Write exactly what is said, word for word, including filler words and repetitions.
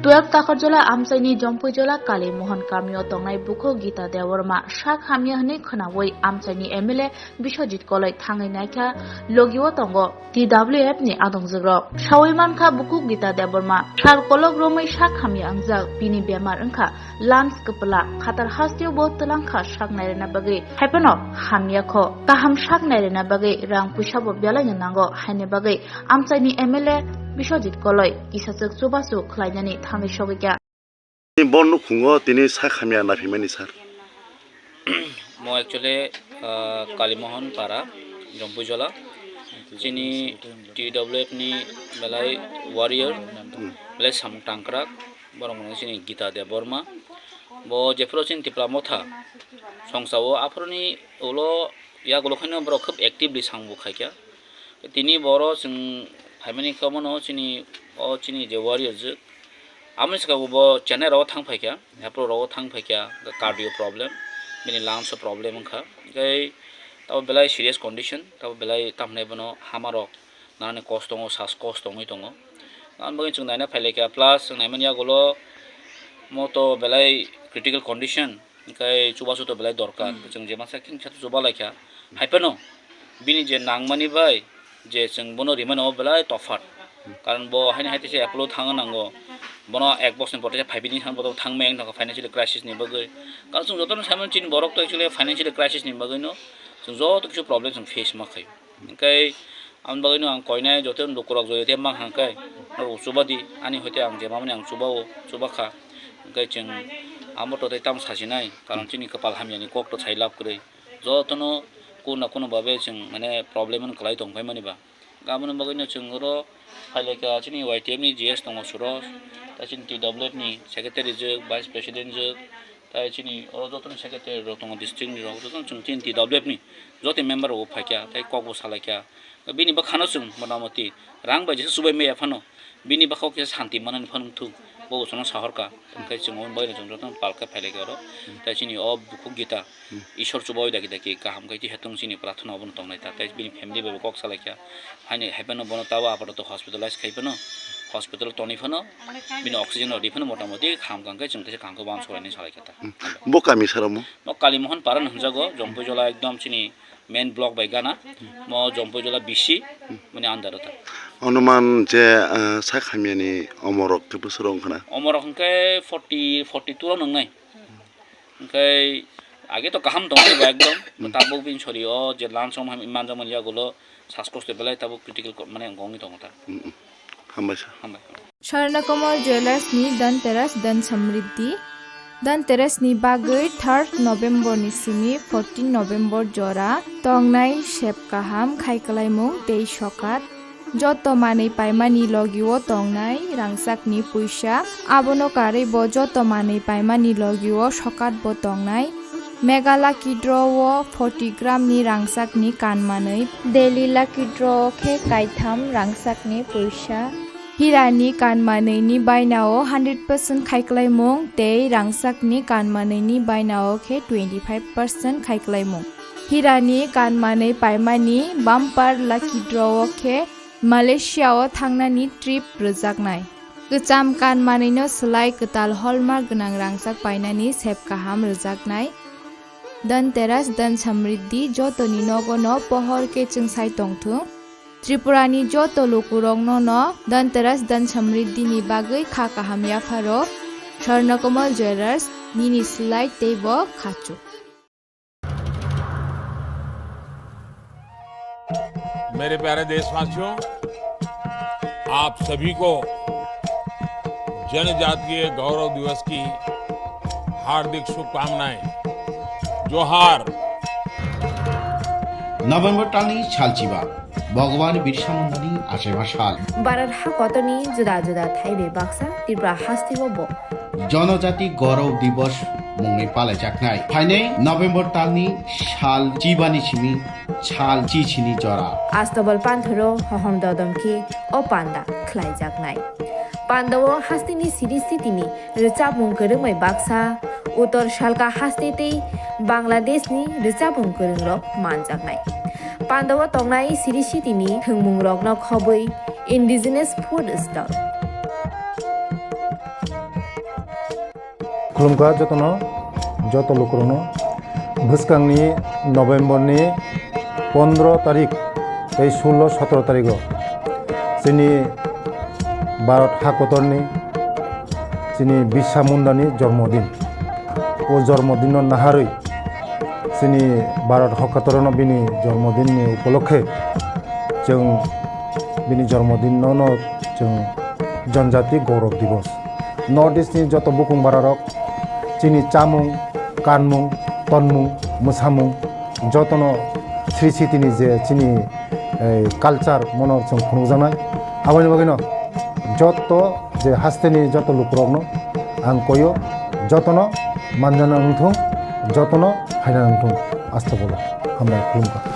Twelve Takarjola amchaini Jompuijola Kali Mohan kamio tongnai bukhuk Gita Debbarma sak hamya hwnwi khwnawi amchaini M L A Biswajit Koloi thangwi naikha, logio tongo T W F ni adongjukrok. Sawi mankha bukhuk Gita Debbarma sar kolok romwi sak hamya wngjak, bini bemar wngkha lungs kwpla, khatar hasteo bo twlangkha sak nairina bagwi, haiphano hamya kho kaham sak nairina bagwi rang puisa bo belaino nango, haini bagwi amchaini M L A Biswajit Koloi kisachwk chubachu khlainani thangwi sogwikha. Bo nukhungo tini sak hamya naphimani sir. Mo actually, ah, Kalimohon Para, Jompuijola. Chini T W F ni belai warrior, Hmm. belai samung tangkrak, borok mano chini Gita Debbarma. Bo jephuru chini Tipra Motha songsa o, aphuruni ulo yak ulo khaino borok khub actively samung bo khaikha. Tini boro chwng phaimani khe omono chini, o chini je warrior je, amoni swkang bo Chennai rogo thang phaikha, aphuru rogo thang phaikha, cardio problem, bini lungs o problem wngkha. Hwnkhe tabo belai serious condition, tabo belai tamhinai bono hamarok nanani kos tongo, sas kos tongwi tongo. Aboni bagwi chwng naina phailaikha, plus chwng naimani yagulo moto belai critical condition, hwnkhe chubachu to belai dorkar. Hmm. Chwng je masa khe chuba laikha. Haiphano bini je nangmani bai je chwng bono rimani o belai tophat. Karon bo haini hai teisa Apollo thangna nango. Bono ek bosor ni pore phaibi ni thang bodo thangmai wng thangkha financial crisis ni bagwi. Karon chwng jotono saimano chini borok to actually financial crisis ni bagwino chwng joto kisu problem chwng face ma khaio. Hwnkhe aboni bagwino ang koinai joto lukurok jodi te mang hangkhe norok chubadi ani hoite ang je mamani ang chubao chubakha. Hwnkhe chwng amo to tei tamo sasinai, karon chini kwpal hamyani kok to sai lab kwrwi. Jotono kuna kuna babe chwng mane problem wng kwlai tong phaimani ba. Aboni bagwino chwng oro phailaikha chini Y T F ni G S tongo Suros, tei chini T W F ni secretary jwk, vice president jwk, tei chini oro jotoni secretary rok tongo district ni rok, jotono chwng chini T W F ni joto member rok bo phaikha tei kok bo salaikha. Bini bwkhano chwng motamoti rang bai jesa chubai maya phano bini bwkhao kisa santi manani phano wngthung, bo bo chwngno sahorkha. Hwnkhe chwng omo baino chwng jotono palkhe phailaikha oro. Tei chini o bukhuk Gita, Hmm. Ishwar chubaui daki daki kaham khe tei hetung chini prathana obono tongnai ta. Tei bini family bai bo kok salaikha. Haini haiphano bono tabo apatot hospitalize khai phano, hospital toni phano bini oxygen rok di phano motamoti kaham kangkhe chwng teisa kaham khe uansuknai salaikha ta. Hmm. Bo kami sara mo? Mo Kalimohon Para hinjago, Jompuijola ekdom chini main block bai gana, mo Jompuijola B C, mani under o ta. Anuman je, eh, sak hamyani omorok khe bwswk rok wngkha na? Omorok hwnkhe forty, forty two rok nwngnai. Hwnkhe age to kaham tongwi ba ekdom. Hmm. Tabuk bini sori o je lungs o manjakmani yagulo sas kosto belai tabuk critical ko-, mane wngwi tongo ta. Hmm, hmm. Hambai sa. Hambai. Swarnakomal Jewellers ni Dhanteras Dhan Samriddhi. Dhanteras ni bagwi third November ni simi fourteen November jora tongnai sep kaham khai kwlaimung tei sokat. Joto manwi paimani logio tongnai rangchakni puisa, abono karwi bo joto manwi paimani logio sokat bo tongnai. Mega Lucky Draw o forty gram ni rangchakni kanmanwi, Daily Lucky Draw o khe kaitham rangchakni puisa. Hirani kanmanwini bainao hundred percent khaiklaimung tei rangchakni kanmanwini bainao khe twenty five percent khaiklaimung. Hirani kanmanwi paimani bumper lucky draw o khe Malaysia o thangnani trip rwjaknai. Kwcham kanmanwino swlai kwtal hallmark gwnang rangchak painani sep kaham rwjaknai. Dhanteras Dhan Samriddhi jotoni nogono pohor kechwngsai tongthung. Tripurani joto lukurokno no Dhanteras Dhan Samriddhini bagwi kha kaham yapharo. Swarnakomal Jewellers, nini swlai teibo khachuk. मेरे प्यारे देशवासियों, आप सभी को जनजातीय गौरव दिवस की हार्दिक शुभकामनाएं। जोहार। November talni salchiba, Bhagwan Birsa Mundani achaiba sal. Bharat hakotorni juda juda thai bai baksa Tripura hasteo bo Jonojati Gaurav Divas mungwi palaijaknai. Phainai November talni sal chibani simi sal chichini jora. Astabal panthoro hohom dodom khe o panda khlaijaknai. Pandao hasteni siri sitini rwchapmung kwrwngmai baksa Uttor Salka haste tei Bangladeshni rwchapmung kwrwngrok manjaknai. Pandao tongnai siri sitini thwngmungrokno khobwi indigenous food stall. Khulumkha jotono, joto lukurokno. Bwskangni November ni pondro tarik tei sullo sotro tarigo chini Bharat hakotorni chini Birsa Mundani jormodin. O jormodinno naharwi chini Bharat hakotorno bini jormodinni upolokhe chwng bini jormodinno no chwng Janjati Gaurav Divas. North East ni joto bukung bararok chini chamung, kanmung, tonmung, mwsamung jotono Sri Siti ni je chini, eh, culture mono chwng phunukjaknai. Aboni bagwino joto je hasteni joto lukurokno ang koyo, jotono manjana wngthung, jotono phaina wngthung. Asta bolo hambai khulumkha.